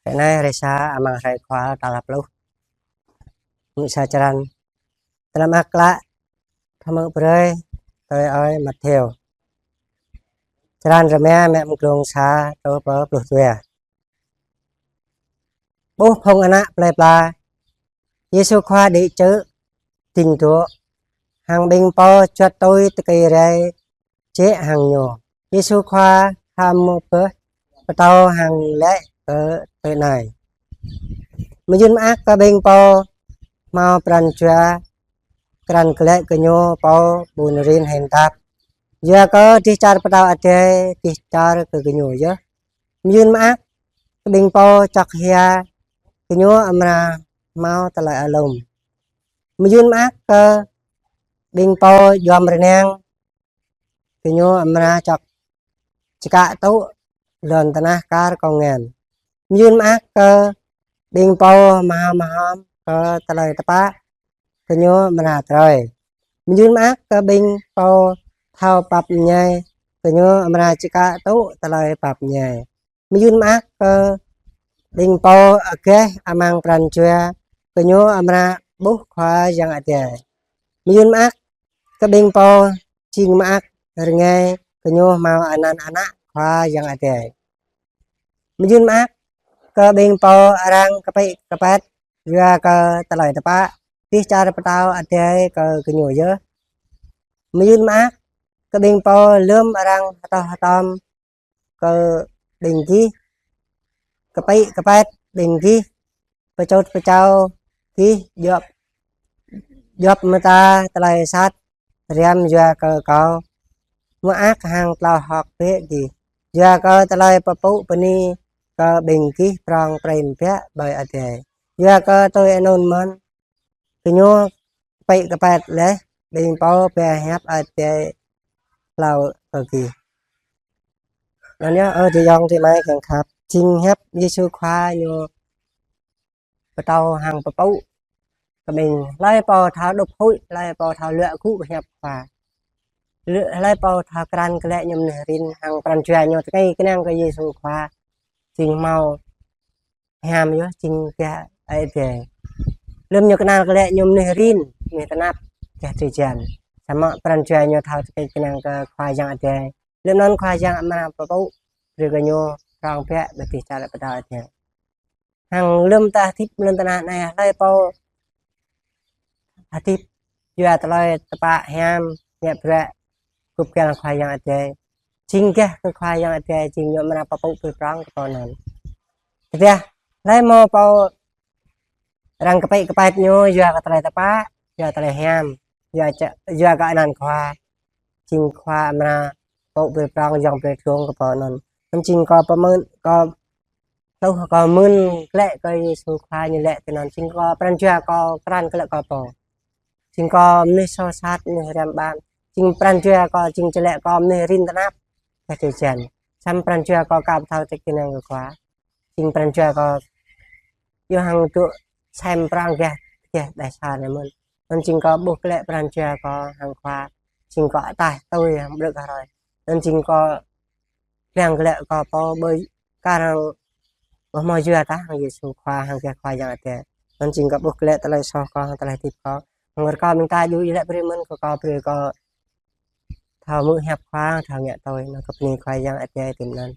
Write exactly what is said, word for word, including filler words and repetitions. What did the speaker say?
Hrơi anai hrơi sa amăng hrơi kual tal pluh. Mơ̆ng sa črăn. Tơlơi mơak klă Thâo mơ̆ brơi tui ơi Matthêô. Črăn rơma mơ̆ng glông sa truh pơ pluh dua. Ƀuh phung ană plơi pla, Yêsu Khua đĭ čư̆ ding dŏ, hăng ƀing pô juăt tui tơkĭ rai jĕ hăng Ñu. Yêsu Khua hơmư̆ bơh pơtâo hăng laĭ kơ tơlơi anai: Mơyŭn mơak kơ ƀing pô hmâo pran jua krăn glaĭ kơ ñu pô ƀun rin hên tap. Yua kơ dêh čar pơtao adai dêh čar kơ gơñu yơh. Mơyŭn mơak kơ ƀing pô čŏk hia, gơñu amra hmâo tơlơi alum. Mơyŭn mơak kơ ƀing pô djŏm rơnang, gơñu amra čŏk čơkă tŭ lŏn tơnah kar kông ngăn. Mơyŭn mơak kơ ƀing pô mơhom mơhom kơ tơlơi tơpă, gơñu amra trơi. Mơyŭn mơak kơ ƀing pô thâo pap mơñai, gơñu amra čơkă tŭ tơlơi pap mơñai. Mơyŭn mơak kơ ƀing pô agaih amăng pran jua, gơñu amra ƀuh Khua Yang Adai. Mơyŭn mơak kơ ƀing pô jing mơak rơngai, gơñu hmâo anăn ană Khua Yang Adai. Mơyŭn mơak kơ ƀing pô arăng kơpĭ kơpĕt yua kơ tơlơi tơpă, dêh čar pơtao adai kơ gơñu yơh. Mơyŭn mơak kơ ƀing pô lơ̆m arăng hơtŏh hơtŏm kơ ƀing gih, kơpĭ kơpĕt ƀing gih, pơčŭt pơčao gih, djŏp, djŏp mơta tơlơi sat răm yua kơ Kâo. Mơak hăng tlao hơ̆k bĕ gih, yua kơ tơlơi pơpŭ bơni kơ ƀing gih prŏng prin biă ƀơi adai. Yua kơ tui anŭn mơ̆n, gơñu kơpĭ kơpĕt laih ƀing pô pơhiăp adai hlâo kơ gih. Anŭn yơh, ơ adơi ayŏng adơi amai kiăng khăp, jing hiăp Yêsu Khua Ñu pơtô hăng pơpŭ kơ ƀing hlơi pô thâo đŭp huĭ, hlơi pô thâo luă gŭ hiăp Khua. Hlơi pô thâo krăn glaĭ ñu mơnuih rin hăng pran jua ñu tơkĭ kơnang kơ Yêsu Khua, jing hmâo hiam yơh, jing gah Ơi Adai. Lơ̆m ñu kơnang glaĭ ñu mơnuih rin, mơnuih tơnap gah drơi jan, samơ̆ pran jua ñu thâo tơkĭ kơnang kơ Khua Yang Adai. Lơ̆m anŭn Khua Yang amra pơpŭ brơi kơ ñu prŏng biă ƀơi dêh čar pơtao adai. Hăng lơ̆m ta hơdip lŏn tơnah anai, hlơi pô hơdip yua tơlơi tơpă hiam, ngă bruă gŭp kiăng Khua Yang Adai, jing gah kơ Khua Yang Adai, jing Ñu amra pơpŭ brơi prŏng kơ pô anŭn. Tơdah hlơi mơ̆ pô arăng kơpĭ kơpĕt ñu yua kơ tơlơi tơpă, yua tơlơi hiam, yua čơ, yua kơ anăn Khua, jing Khua amra pơpŭ brơi prŏng, yŏng brơi tlông kơ pô anŭn. Anŭn jing kâo pơmĭn, kâo tŭ kâo mơ̆n glaĭ kơ Yêsu Khua Ñu laĭ tui anŭn, jing kâo pran jua kâo krăn glaĭ kơ pô. Jing kâo mơnuih soh sat, mơnuih răm ƀăm. Jing pran jua kâo, jing čơlĕ kâo mơnuih rin tơnap gah drơi jan. Samơ̆ pran jua kâo aka ƀu thâo tơkĭ kơnang kơ Khua. Jing pran jua kâo yua hăng dŏ sem prŏng gah, gah đah sa anai mơ̆n. Anŭn jing kâo ƀuh glaĭ pran jua kâo hăng Khua, jing kâo ataih tui hăng ƀlŏk hrơi. Anŭn jing kâo kiăng glaĭ kơ pô ƀơi kar hăng ƀu hmâo yua tah hăng Yêsu Khua hăng gah Khua Yang Adai. Anŭn jing kâo ƀuh glaĭ tơlơi soh kâo hăng tơlơi hơdip kâo. Hăng rơkâo ƀing ta djru iâu laĭ brơi mơ̆n kơ kâo, brơi kâo thâo hmư̆ hiăp Khua, thâo ngă tui, anŭn kơ bơni Khua Yang Adai tui anŭn.